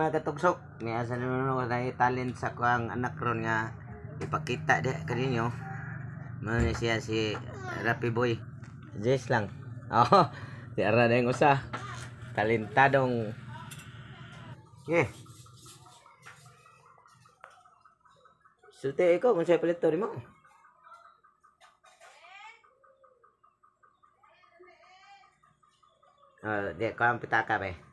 Mga katugsok. Niya sa nuno na talent sa kuang anak ron nga ipakita di kaninyo. Mao ni siya si Rapi Boy. Jess lang. Oh, di ara na yung usa. Talentadong. Yeah. Sulti ikaw kung siya palit to mo. Oh, di ko ang pitaka be.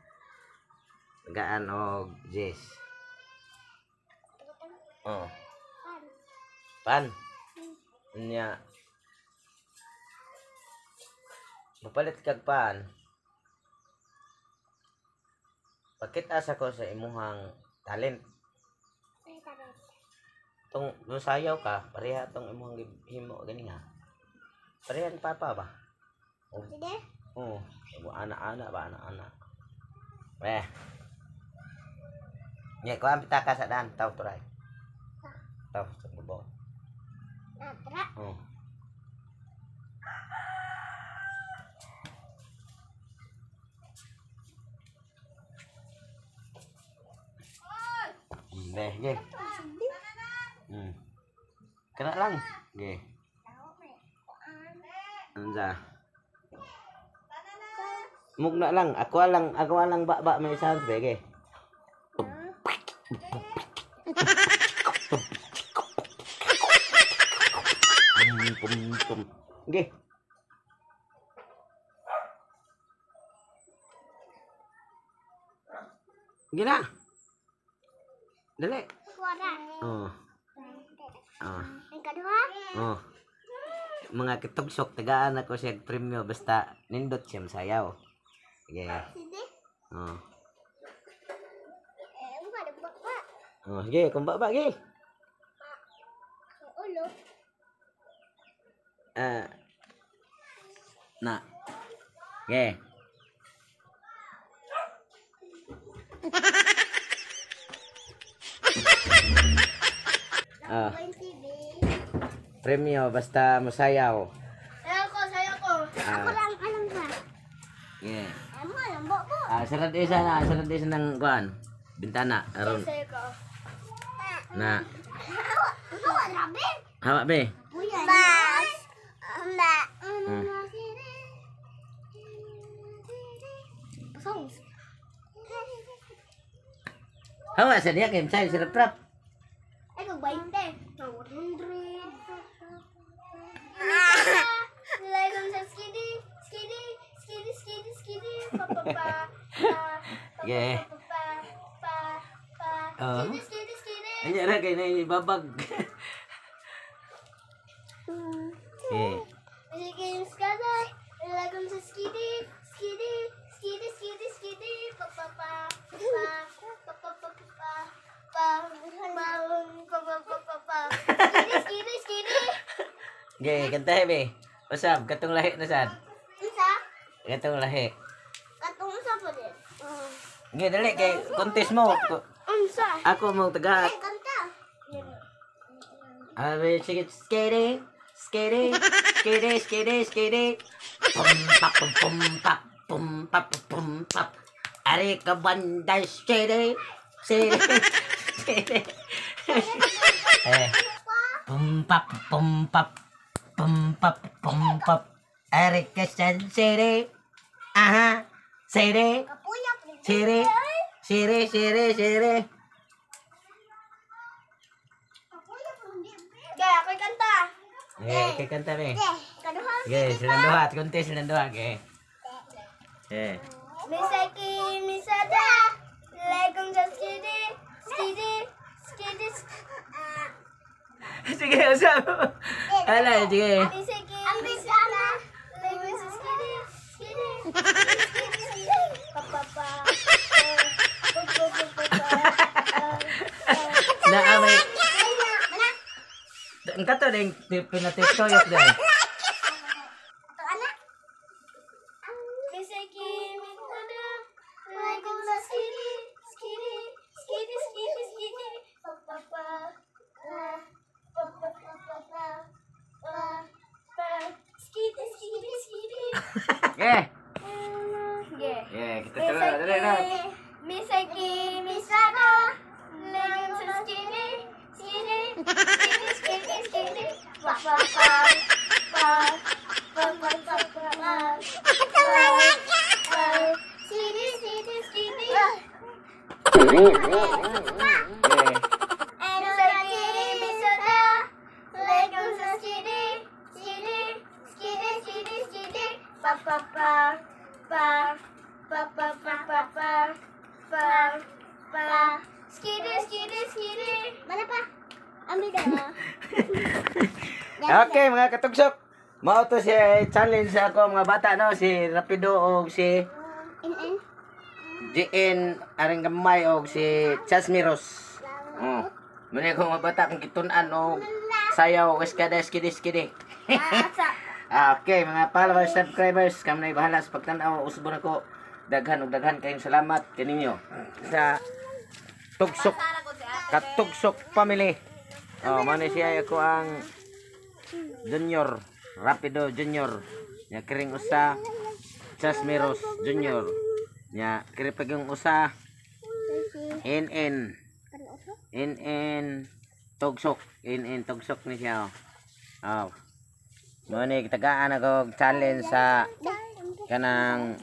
Gaan og Jess. Oh. Pan. Nya. Mapalit kag pan. Pakita sa ko sa imuhang talent. Tong musayaw ka, pareha tong imuhang himo gani ha. Pareha ni papa ba? Oh. Sige. Oo. Ana-ana ba, ana-ana. Eh. Nya ko ang pitaka sa daan, taw turay. Taw sa bubo. Natra. Oh. Deh, ge. Kena lang. Ge. Unsa? Mugna lang, ako lang ba may sound be ge. Pum pum pum. Ge. Ge na. Dali. Kuwara. Oh. Oh. Ang kaduha. Oh. Mga kitugsok tagaan ako siya premyo basta nindot siya sayaw. Sige. Sige. Oh. Eh, ang ba? Oh, sige, kumba ba ge. Ang ulo. Ah. Na. Ge. Ah, Ang TV. Premyo basta mosayaw. Sayo ko, sayo ko. Ah. Ako lang alam ka. Ge. Amo alam ba ba? Ah, sarad isa na, sarad isa ng kuan. Bintana aron. Sayo ko. Na. Hawa, hawa rabi. Hawa be. Bas. Amba. Songs. Hawa sa diya kay say sirap rap. Ay, kung 20. 100. Like sa skiddy, skiddy, skiddy, skiddy, skiddy, pa pa pa, pa, pa, Yeah. pa, pa, pa, pa, Oh. skiddy, skiddy, skiddy. Anya ra kay na babag. Eh. Sige, skada, like sa skiddy, skiddy, skiddy, skiddy, skiddy, pa pa pa, pa, pa pa pa pa pa, pa, pa, pa pa pa pa pa, skiddy, skiddy, skiddy. Ge, kantahe be. Usab katong lahi na sad. Unsa? Katong lahi. Katong unsa po din? Ge, dali kay contest mo. Unsa? Ako mo taga. Ay, kanta. Abi sige skating, skating, skating, skating, skating. Pum pap pum pum pap pum pap pum pap. Ari ka banda skating, skating, skating. Eh. Pum pap pum pap pum pap pum pap. Ari ka city. Aha. City. Kapuya po. City. City, city, city. Gaya, ako'y kanta. Eh, kay kanta be. Kaduha. Okay, silang duha. Kunti silang duha. Okay. Eh. Misaki, misada. Legong sa skiddy, skiddy, skiddy. Sige, usap. Ala, sige. Misaki, misada. Legong sa skiddy, skiddy, skiddy, skiddy. Pa, pa, pa. Pa, pa, pa, pa, pa. Na may ang kato ding pinatiptoyok din. Misaki, misada. Legong sa skiddy, skiddy, skiddy, skiddy, skiddy. Pa, pa, pa. Pa, pa, pa, pa, pa. Pa, pa. Skiddy, skiddy, skiddy. Eh. Yeah. Yeah, kita tuloy. Dali na. Misaki, misada. pa pa pa pa pa pa pa. Skitty, skitty, skitty. Okay. Skitty, skitty, skitty, skitty, skitty. Pa pa pa pa pa pa pa pa pa pa pa. Skitty, skitty, skitty. Mana pa? Ambil dah. Okay, mga katugsok. Mao to si challenge sa ako mga bata, no, si Rapido og si In in. JN aring gamay og si Chasmiros. Oh. Muna ko mga bata kung gitun-an og sayaw og skada skidi skidi. Ah, okay, mga followers, subscribers, kami na bahala sa pagtan-aw. Usbon ako daghan og daghan kayong salamat kaninyo sa Tugsok Katugsok family. Oh, mao ni siya ako ang Junior, Rapido Junior. Nya kiring usa, Chasmiros Junior. Nya kiri pa yung usa, NN NN Tugsok, NN Tugsok ni siya. Oh. Mao ni tagaan ako og challenge sa kanang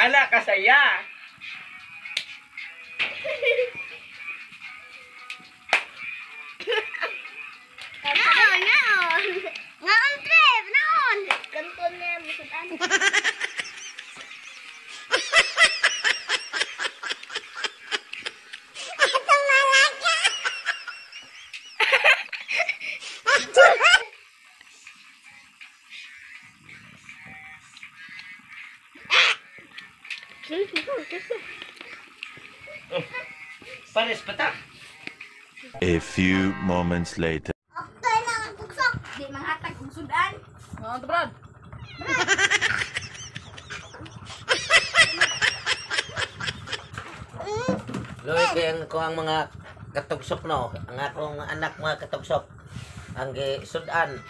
Ana kasaya. Naon, naon. Naon, Trev, naon. Kanton na, musudan. Pares pa ta. A few moments later. Okay lang ang tugsok. Di manghatag og sudan. Mga to, Brad. Loy, kay ang ko ang mga katugsok no, ang akong anak mga katugsok. Ang gisudan.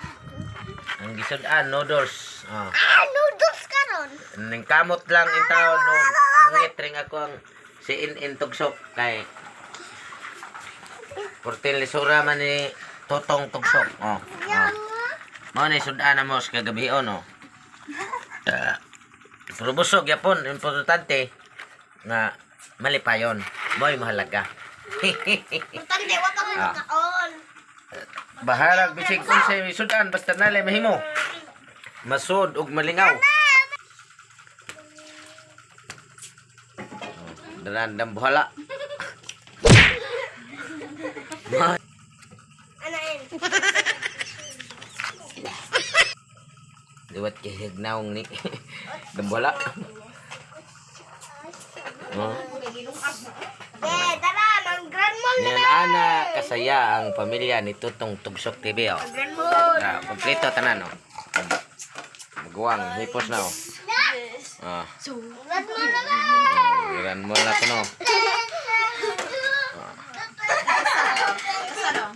Ang gisudan noodles. Oh. Ah, noodles karon. Ning kamot lang in taon no. Hangit ring ako ang si in tugsok kay 14 lisura man ni Totong tugsok. Oh. Oh. Mao ni sudan na mo sa kagabi no. Pero busog yapon, importante nga malipayon. Mo'y mahalaga. Importante wa pa Ah. kaon. Bahalag bisig unsay sudan basta nalay mahimo. Masud ug malingaw. Dalan buhala. Anain. Liwat kay hignawng ni. Dambuhala. Oh. Eh, tara, mang Grand Mall na. Yan ana kasaya ang pamilya ni Tutong Tugsok TV oh. Grand Mall. Na, kompleto tanan oh. Maguwang hipos na oh. Ah, Grand Mall na ba? Grand Mall na kuno. Asa daw?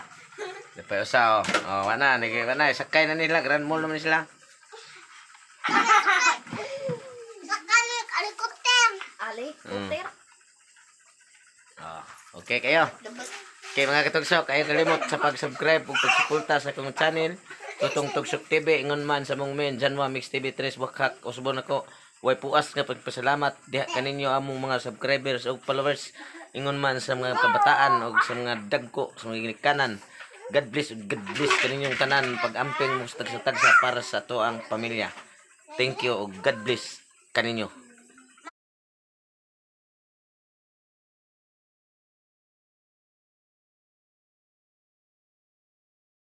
Napay usa oh. Oh, wana nigi wana sakay na nila Grand Mall naman sila. Sakalik, alikotem. Ali, kutir. Oh, okay kayo. Okay mga katugsok, ayaw kalimot sa pag-subscribe ug pagsuporta sa akong channel Tutong Tugsok TV ingon man sa mong men Janwa Mix TV 3 Wakak usbon ako way puas nga pagpasalamat diha kaninyo among mga subscribers ug followers ingon man sa mga kabataan ug sa mga dagko sa mga ginikanan. God bless ug God bless kaninyong tanan pag-amping mo sa tagsa-tagsa para sa ato ang pamilya. Thank you ug God bless kaninyo.